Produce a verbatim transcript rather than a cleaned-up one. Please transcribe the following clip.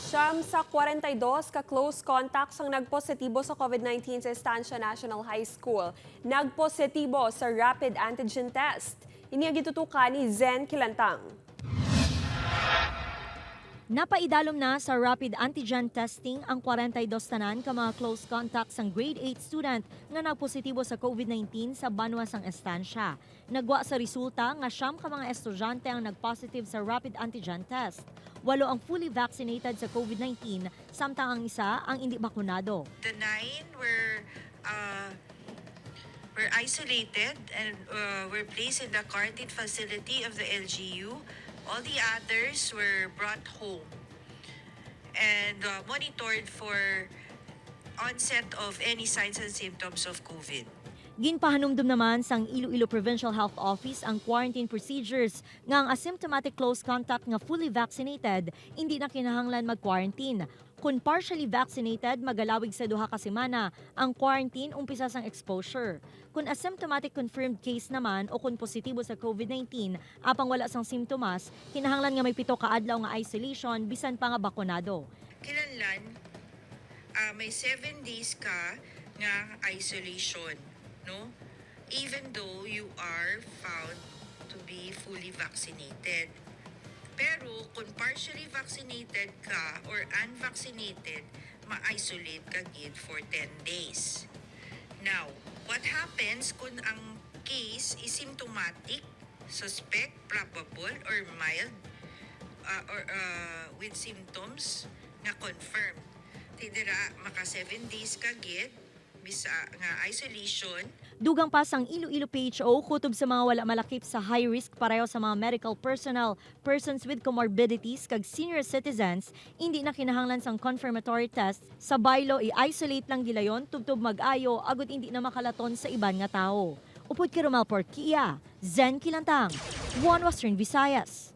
Siyam sa kwarenta y dos ka close contacts ang nagpositibo sa COVID nineteen sa Estancia National High School. Nagpositibo sa rapid antigen test. Ini ang gitutukan ni Zen Kilantang. Napaidalom na sa rapid antigen testing ang kwarenta y dos tanan ka mga close contacts sang grade eight student nga nagpositibo sa COVID nineteen sa banwa sang Estancia. Nagwa sa resulta nga siyam ka mga estudyante ang nagpositive sa rapid antigen test. Walo ang fully vaccinated sa COVID nineteen, samtang ang isa ang indi bakunado. The nine were, uh, were isolated and, uh, were placed in the quarantine facility of the L G U. All the others were brought home and, uh, monitored for onset of any signs and symptoms of COVID. Ginpahanumdom naman sang Iloilo Provincial Health Office ang quarantine procedures nga ang asymptomatic close contact nga fully vaccinated indi na kinahanglan mag-quarantine. Kon partially vaccinated, magalawig sa duha ka semana ang quarantine umpisa sang exposure. Kon asymptomatic confirmed case naman o kon positibo sa COVID nineteen apang wala sang simptomas, kinahanglan nga may pito ka adlaw nga isolation bisan pa nga bakunado. Kinahanglan, ah, may seven days ka nga isolation, no? Even though you are found to be fully vaccinated. Pero kung partially vaccinated ka or unvaccinated, ma-isolate ka gid for ten days. Now, what happens kung ang case is symptomatic, suspect, probable, or mild, uh, or, uh, with symptoms nga confirmed? Ti dira, maka seven days ka gid, bisa nga isolation. Dugang pa sang Iloilo P H O, kutob sa mga wala malakip sa high risk pareho sa mga medical personnel, persons with comorbidities, kag senior citizens, indi na kinahanglan sang confirmatory test sa baylo, i-isolate lang gilayon tubtob mag-ayo agud indi na makalaton sa iban nga tawo. Upod kay Romel Porquia, Zen Kilantang, One Western Visayas.